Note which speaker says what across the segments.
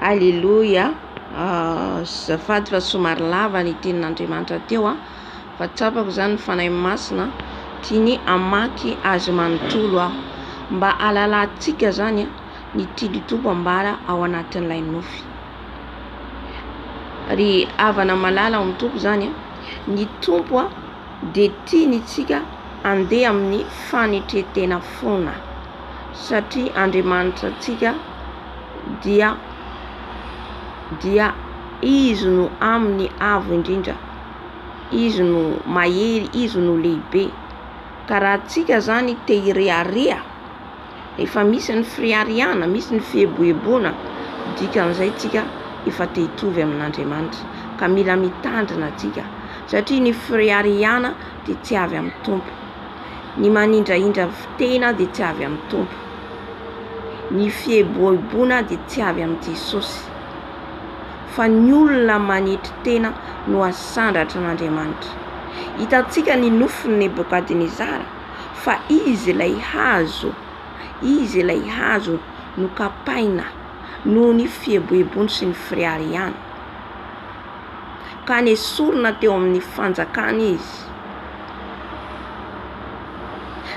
Speaker 1: Aleloia Azafady fa somary lava ny tenin'Andriamanitra teo a, fa tsapako zany ny Fanahy Masina tiany hamaky azy manontolo aho mba hahalalantsika zany ny tian'ny Tompo ambara ao anatin'ilay nofy. Ry havana malala ao amin'ny Tompo zany a, ny Tompo a dia tiany tsika handeha amin'ny fanetren-tena foana satria Andriamanitra antsika dia dia Izy no amin'ny avo indrindra, Izy no mahery, Izy no lehibe. Ka raha tsika zany te hirehareha, efa misy ny fireharehana, misy ny fieboeboana, dikan'izay tsika efa te hitovy amin'Andriamanitra, ka mila mitandrina tsika, satria ny fireharehana dia tsy avy amin'ny Tompo, ny manindrahindra tena dia tsy avy amin'ny Tompo. Ny fieboeboana dia tsy avy amin'i Jesosy, fa ny olona manetry tena no asandratra an'Andriamanitra. Hitantsika ny nofin'i Nebokadnezara fa izy ilay hazo, izy ilay hazo nokapaina noho ny fieboeboany sy ny fireharehany, ka nesorina teo amin'ny fanjakany izy.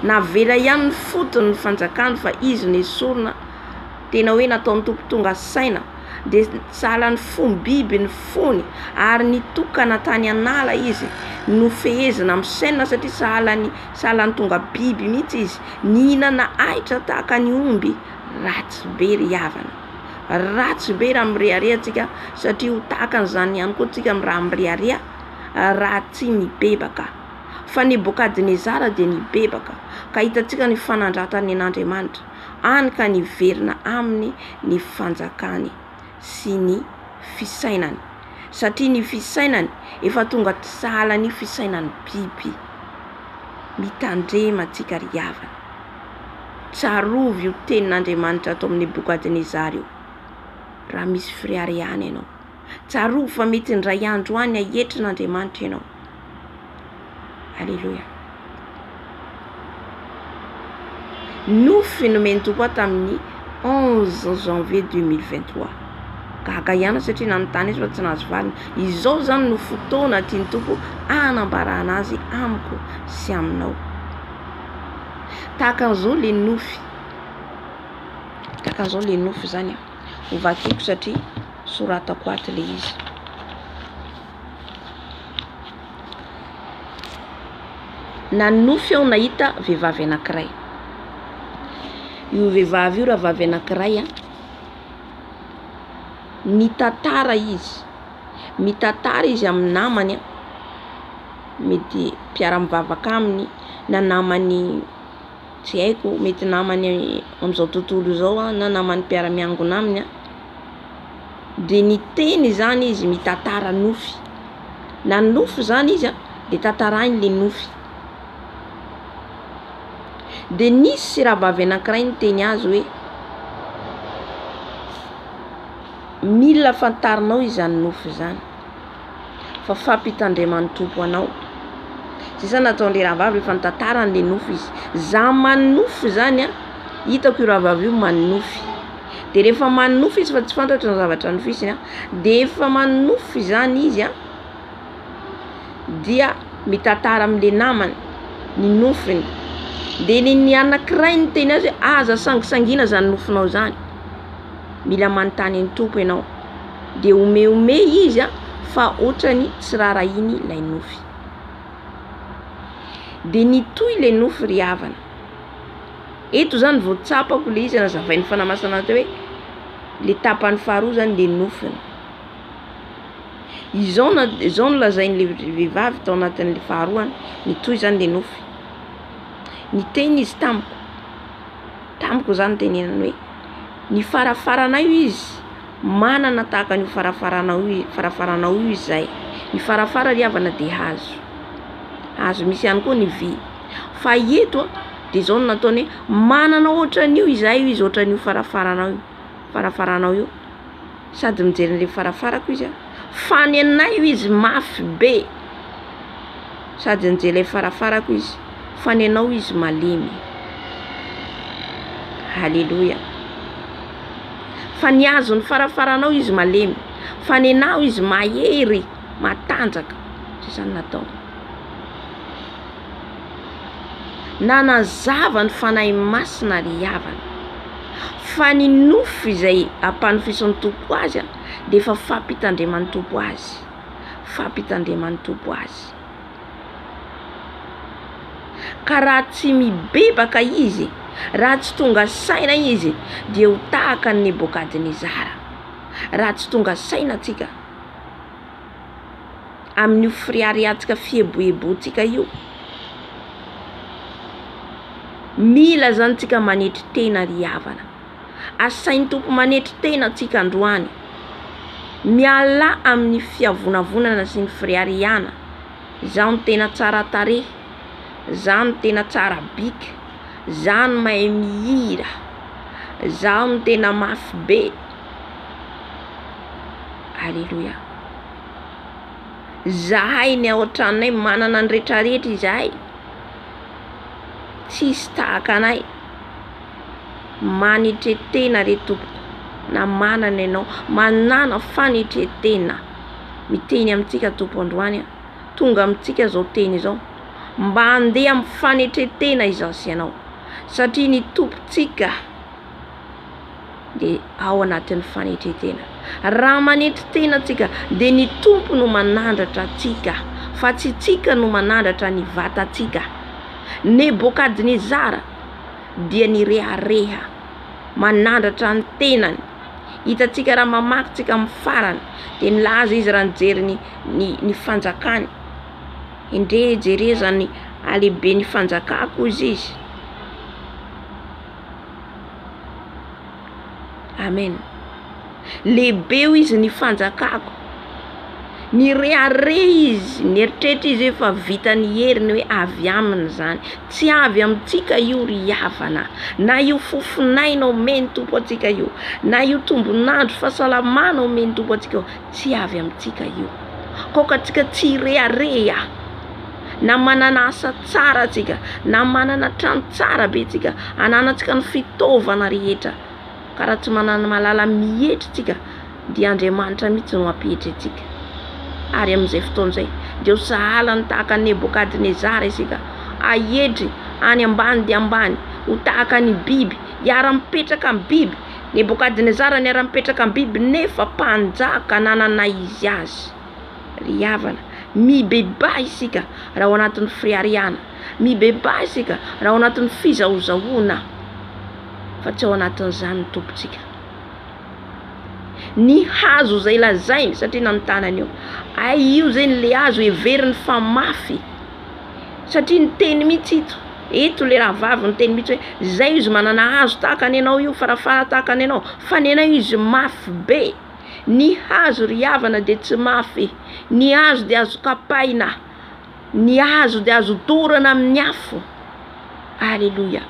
Speaker 1: Navela ihany ny fotony ny fanjakany fa izy nesorina, tena hoe nataon'ny Tompo tonga saina, dia sahala ny fom-biby ny fony ary nitokana tany an'ala izy, nofehezina amin'ny saina satria sahala ny sahala ny tonga biby mihitsy izy, nihinana ahitra tahaka ny omby, ratsy be ry havana, ratsy be raha mirehareha tsika satria ho tahaka an'izany ihany koa tsika raha mirehareha raha tsy mibebaka. Fa Nebokadnezara dia nibebaka, ka hitantsika ny fanandratany an'Andriamanitra, hany ka niverina aminy ny fanjakany sy ny fisainany, satria ny fisainany efa tonga sahala ny fisainan'ny biby. Mitandrema antsika ry havana. Tsarovy io tenin'Andriamanitra ato amin'i Nebokadnezara io, raha misy fireharehana ianao. Tsarovy fa mety indray andro any haetrin'Andriamanitra ianao. Aleloia. Nofy nomen'ny Tompo ahy tamin'ny 11 janvier 2023. Gaga ihany aho satria nanontany izy fa tsy nahazo valiny. Izao izany no fotoana tian'ny Tompo hanambarana azy amiko sy aminao. Tahaka an'izao le nofy. Tahaka an'izao le nofy izany a. Ho vakiko satria soratako ato le izy. Nanonofy aho nahita vehivavy anankiray. Io vehivavy io rahavavy anankiray a, nitantara izy, mitantara izy amin'ny namany a, mety mpiara-mivavaka aminy na namany tsy haiko, mety namany amin'izao tontolo izao a na namany mpiara-miangona aminy a, de niteny zany izy mitantara nofy, nanonofy zany izy a de tantarahiny le nofy, de nisy rahavavy anankiray niteny azy hoe mila fantarinao izany nofy zany fa fampitandreman'ny Tompo anao, zay zany nataon'le rahavavy rehefa nitantarany le nofy izy, za manonofy zany a hitako io rahavavy io manonofy, de rehefa manonofy izy fa tsy fantatro ny zavatra nofisiny a, de efa manonofy zany izy a dia mitantara amle namany ny nofiny, de ny ny anakiray niteny azy hoe aza sangisangiana zany nofinao zany, mila manontany an'i Tompo enao, de omehomehy izy a fa otrany tsy rarahiny lay nofy, de nitohy le nofy ry havana, eto zany vao tsapako le izy nazavain'ny Fanahy Masina teo hoe le tapany faharoa zany le nofiny, izao na izao no lazain'le vehivavy tao anatin'le faharoa nitohy zany le nofy, niteny izy tamiko, tamiko zany nitenenany hoe ny farafaranay hoy izy manana tahaka an'io farafaranao io farafaranao io izahay, ny farafara ry havana de hazo, hazo misy ihany koa ny vy, fa eto a de zao no nataony hoe manana ohatran'io izahay hoy izy ohatran'io farafaranao io farafaranao io, sady mijery an'le farafarako izy a, fa ny anay hoy izy mafy be, sady nijery ilay farafarako izy, fa ny anao izy malemy. Haleloia. Fa ny hazon'ny farafaranao izy malemy, fa nenao izy mahery, matanjaka. Zay zany nataony. Nanazava ny Fanahy Masina ry havana, fa ny nofy izay ampanofisin'ny Tompo azy dia efa fampitandreman'ny Tompo azy, fampitandreman'ny Tompo azy. Ka raha tsy mibebaka izy, raha tsy tonga saina izy, dia ho tahaka an'i Nebokadnezara. Raha tsy tonga saina tsika amin'io fireharehantsika fieboeboantsika io, mila zany tsika manetry tena ry havana. Asain'ny Tompo manetry tena antsika androany. Mialà amin'ny fiavonavonana sy ny fireharehana. Izaho no tena tsara tarehy, izaho no tena tsara bika, izaho no mahay mihira, izaho no tena mafy be. Aleloia. Izahay ny ao an-tranonay manana ny retraretra izahay, tsisy tahaka anay. Manetre tena re tompoko, na manana ianao, manàna fanetre tena. Miteny amintsika Tompo androany an, tonga amintsika izao teny izao, mba handeha amin'ny fanetre tena izaho sy ianao, satria ny Tompontsika dia ao anatin'ny fanetre tena. Raha manetry tena tsika dia ny Tompo no manandratra antsika, fa tsy tsika no manandratra ny vatantsika. Nebokadnezara dia nirehareha, manandratra ny tenany. Hitantsika raha mamaky tsika amin'ny farany dia nilaza izy raha nijery ny ny ny fanjakany, endrey jereo zany halehiben'ny fanjakako hozy izy. Amen. Lehibe hoy izy ny fanjakako. Nirehareha izy, nieritreritra izy hoe fa vitan'ny heriny hoe avy aminy izany. Tsy avy amintsika io ry havana. Na io fofon'aina omen'ny Tompo antsika io, na io tombon'andro fahasalamana omen'ny Tompo antsika io, tsy avy amintsika io. Kaoka antsika tsy hirehareha. Na manana asa tsara antsika, na manana trano tsara be tsika, ananantsika ny fitaovana rehetra. Ka raha tsy manana mahalala mietry tsika dia Andriamanitra mihitsy no hampietry antsika. Ary amin'izay fotoana izay dia ho sahala ny tahaka an'i Nebokadnezara isika, haetry any ambany dia ambany, ho tahaka ny biby, hiara-mipetraka amin'ny biby. Nebokadnezara niara-nipetraka amin'ny biby nefa mpanjaka nanana izy azy. Ry havana, mibebaha isika raha ao anatin'ny fireharehana, mibebaha isika raha ao anatin'ny fizahozahoana, fa tsy ao anatin'izany ny Tompontsika. Ny hazo izay lazainy, satria nanontany an'io, ay io zegny le hazo heveriny fa mafy, satria niteny mihitsy ito, eto le rahavavy niteny mihitsy hoe zay izy manana hazo tahaka ny anao io, farafara tahaka ny anao, fa ny anay izy mafy be. Ny hazo ry havana dia tsy mafy, ny hazo dia azo kapaina, ny hazo dia azo dorana amin'ny afo. Aleloia.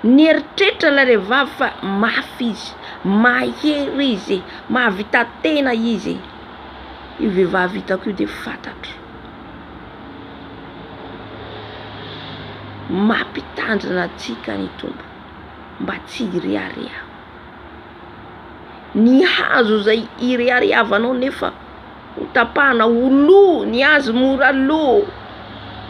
Speaker 1: Nieritreritra ilay rehivavy fa mafy izy, mahery izy, mahavita tena izy. Io vehivavy hitako io dia fantatro. Mampitandrina antsika ny Tompo mba tsy hirehareha. Ny hazo izay ireharehavanao nefa ho tapahana ho lo, ny hazo mora lo,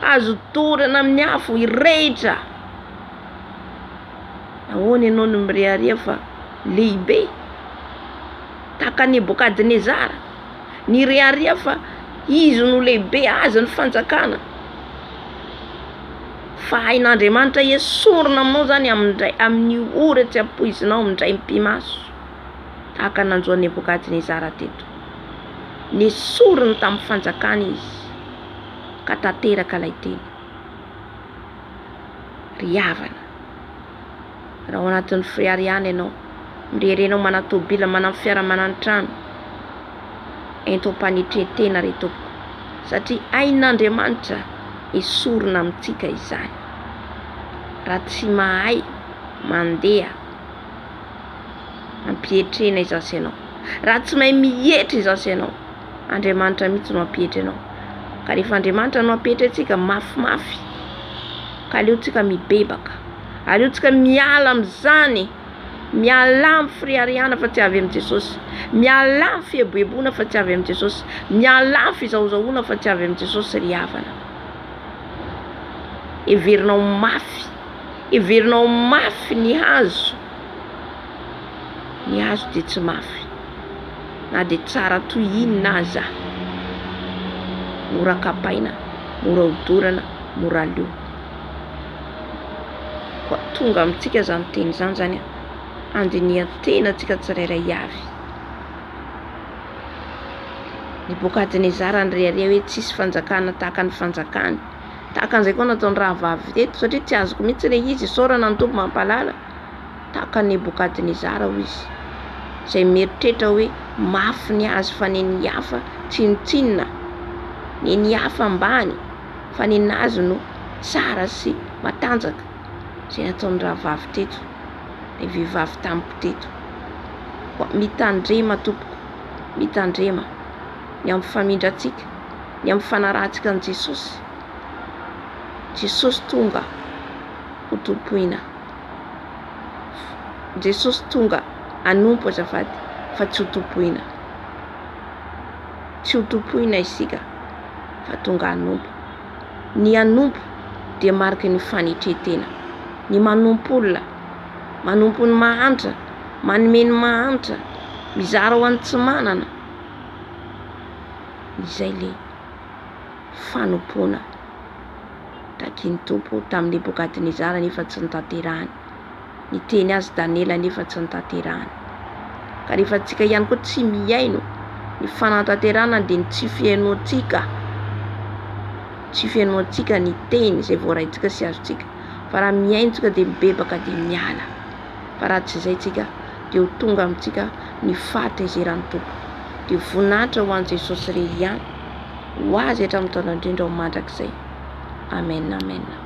Speaker 1: azo dorana amin'ny afo, hirehitra. Nahoana ianao no mirehareha fa lehibe? Tahaka Nebokadnezara, nirehareha fa izy no lehibe, azy ny fanjakana. Fa hain'Andriamanitra esorina aminao izany amin'ny amin'ny ora tsy ampoizinao amin'ny mipi-maso. Tahaka ny nanjo an'i Nebokadnezara teto. Nesoriny tamin'ny fanjakana izy, ka tanteraka ilay teny. Ry havana, raha ao anatin'ny fireharehana ianao, mirehareha ianao manan-tôbila, manam-fiara, manan-trano, ento am-panetren-tena re tompoko, satria hain'Andriamanitra esorina amintsika izany, raha tsy mahay mandeha. Ampietrena izaho sy ianao. Raha tsy mahay mietry izaho sy ianao, Andriamanitra mihitsy no hampietry anao. Ka rehefa Andriamanitra no hampietry antsika, mafimafy. Ka aleontsika mibebaka. Aleontsika miala amin'izany. Mialà amin'ny fireharehana fa tsy avy amin'i Jesosy. Mialà amin'ny fieboeboana fa tsy avy amin'i Jesosy. Mialà amin'ny fizahozahoana fa tsy avy amin'i Jesosy ry havana. Heverinao mafy, heverinao mafy ny hazo. Ny hazo dia tsy mafy na dia tsara toy inona aza. Mora kapaina, mora hodorana, mora leo. Koa tonga amintsika izany teny izany izany handinihan-tena antsika tsirairay avy. Nebokadnezara nirehareha hoe tsisy fanjakana tahaka ny fanjakany. Tahaka an'izay koa nataon'ny rahavavy teto satria tsy azoko mihitsy ilay izy, isaorana ny Tompo mampahalala. Tahaka an'i Nebokadnezara hoy izy, izay mieritreritra hoe mafy ny azy fa ny an'ny hafa tsinontsinona, ny an'ny hafa ambany fa ny an'azy no tsara sy matanjaka. Izay nataon'ny rahavavy teto, ilay vehivavy tamiko teto. Koa mitandrema tompoko, mitandrema ny amin'ny famindrantsika, ny amin'ny fanarahantsika an'i Jesosy. Jesosy tonga ho tompoina. Jesosy tonga hanompo azafady fa tsy ho tompoina. Tsy ho tompoina isika fa tonga hanompo. Ny hanompo dia mariky ny fanetren-tena. Ny manompo olona, manompo ny mahantra, manome ny mahantra, mizara ho an'ny tsy manana, izay le fanompoana takin'ny Tompo tamin'i Nebokadnezara nefa tsy notanterahany. Niteny azy Daniela nefa tsy notanterahany. Ka rehefa antsika ihany koa tsy mihaino ny fanatanterahana dia ny tsy fihainoantsika, tsy fihainoantsika ny teny izay voaraintsika sy azontsika. Fa raha mihaino tsika dia mibebaka dia miala. Fa raha tsy izay tsika dia ho tonga amintsika ny fahatezeran'ny Tompo. Dia voninahitra ho an'i Jesosy irery ihany, ho Azy hatramin'ny taona indrindra ho mandrakizay. Amen amen.